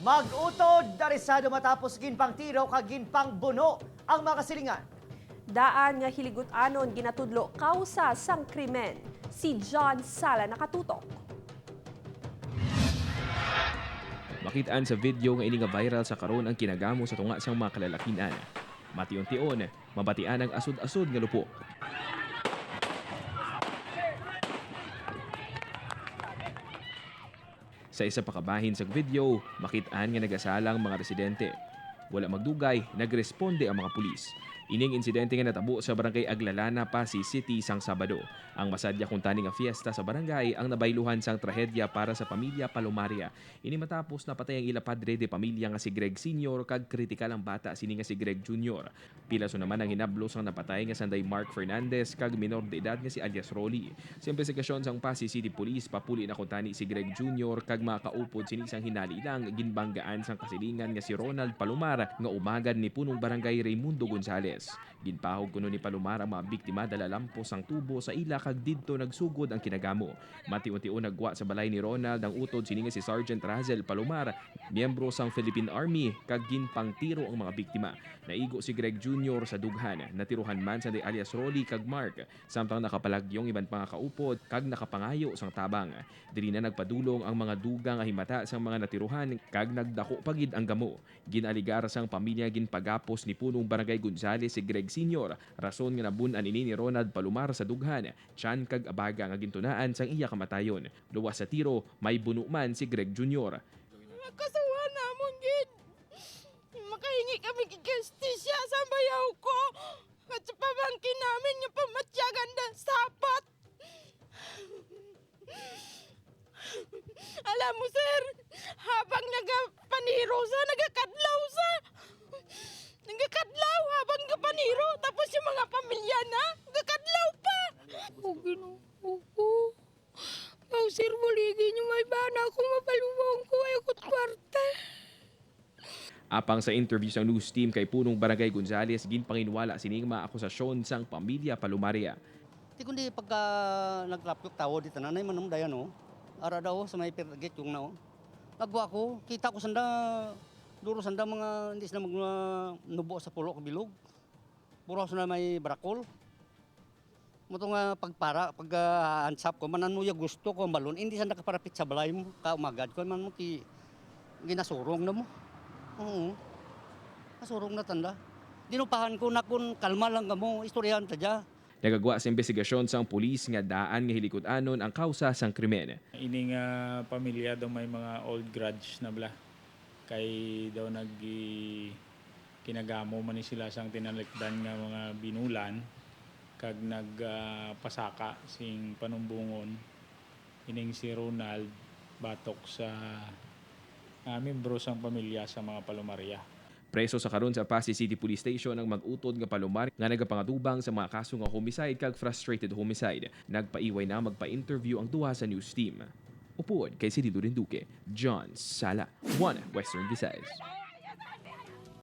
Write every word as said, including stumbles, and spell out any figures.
Pag-utod, aresado matapos ginpangtiro kag ginpangbuno ang mga kasilingan. Daan nga hilig-ut-anon ginatudlo kausa sang krimen. Si John Sala nakatutok. Makit-an sa video nga ini nga viral sa karon ang kinagamo sa tunga sang mga kalalakin-an. Mation-tion, mabatian ang asod-asod nga lupok. Sa isa pa ka bahin sang video, makit-an nga nagasala ang mga residente. Wala magdugay, nagresponde ang mga pulis. Ining insidente nga natabo sa Barangay Aglalana, Passi City, sang Sabado. Ang masadya kuntani nga fiesta sa barangay ang nabayluhan sang trahedya para sa pamilya Palomaria. Ini matapos napatay ang ila padre de pamilya nga si Greg Senior kag kritikal ang bata sini nga si Greg Junior. Pilaso naman ang hinablo sang napatay nga sanday Mark Fernandez kag minor de edad nga si alias Rolly. Sa imbestigasyon sang Passi City Police, papuli na kuntani si Greg Junior kag mga kaupod sini sang hinali lang ginbanggaan sang kasilingan nga si Ronald Palomar nga umagad ni Punong Barangay Raymundo Gonzales. Ginpahog kuno ni Palomar ang mga biktima dala lampos sang tubo sa ila kag didto nagsugod ang kinagamo. Mation-tion nagwa sa balay ni Ronald ang utod sini nga si Sergeant Razel Palomar, miyembro sang Philippine Army, kag ginpangtiro ang mga biktima. Naigo si Greg Junior sa dughan, natiruhan man sanday alias Rolly kag Mark, samtang nakapalagyong iban pa nga kaupod kag nakapangayo sang tabang. Diri na nagpadulong ang mga dugang nga himata sang mga natiruhan kag nagdako pa gid ang gamo. Ginaligar sang pamilya ginpagapos ni Punong Barangay Gonzales si Greg Senior, rason nga nabun-an ini ni Ronald Palomar sa dughan, tiyan kag abaga nga gintunaan sang iya kamatayon. Luwas sa tiro, may buno man si Greg Junior. Mga kasuhan namon gid. Makahingi kami kag hustisya sa bayaw ko at sa pamangkin namin nga pamatyagan na sapat. Alam mo, sir, habang nagapaniro sa, nagakadlaw sa. Nagakadlaw habang nagapaniro, tapos yung mga pamilya na, nagakadlaw pa. O Ginoo ko, o sir, buligi niyo may bana ko, mapaluwang ko, ay akot kwarta. Apang sa interview sang news team kay Punong Barangay Gonzales, ginpanginwala sining mga akusasyon sang pamilya Palumaria. Ti kundi pagka nagrapyok tawo di tanan ay manamdayan, oh. Ara daw sa may pirgit yung na, oh. Nagwa ko, kita ko sanda, duro sanda mga, hindi sila mag-, nubo sa pulo ka bilog. Puro sila may barakol. Mo to nga pagpara, pag, ah, hands up ko, manan mo ya gusto ko ang balon, hindi sa nakaparapit sa balay mo, kaumagad ko, man mo ki-, ginasurong na mo. Oo. Nasurong na tanda. Dinupahan ko na kun kalma lang kamo, istoryahan ta dya. Nagagwa sa imbestigasyon sang pulis nga daan nga hilikut-anon ang kausa sang krimen. Ini nga pamilya daw may mga old grudge na bala. Kay daw nag-, kinagamo man ni sila sang tinalikdan nga mga binulan, kag nag, ah, pasaka sing panumbongon ining si Ronald batok sa, ah, miyembro sang pamilya sa mga Palomaria. Preso sa karon sa Passi City Police Station ang mag-utod nga Palomar nga nagapangatubang sa mga kaso nga homicide kag frustrated homicide. Nagpaiway na magpa-interview ang duha sa news team. Upod kay Sinido Rinduque, John Sala, One Western Visayas.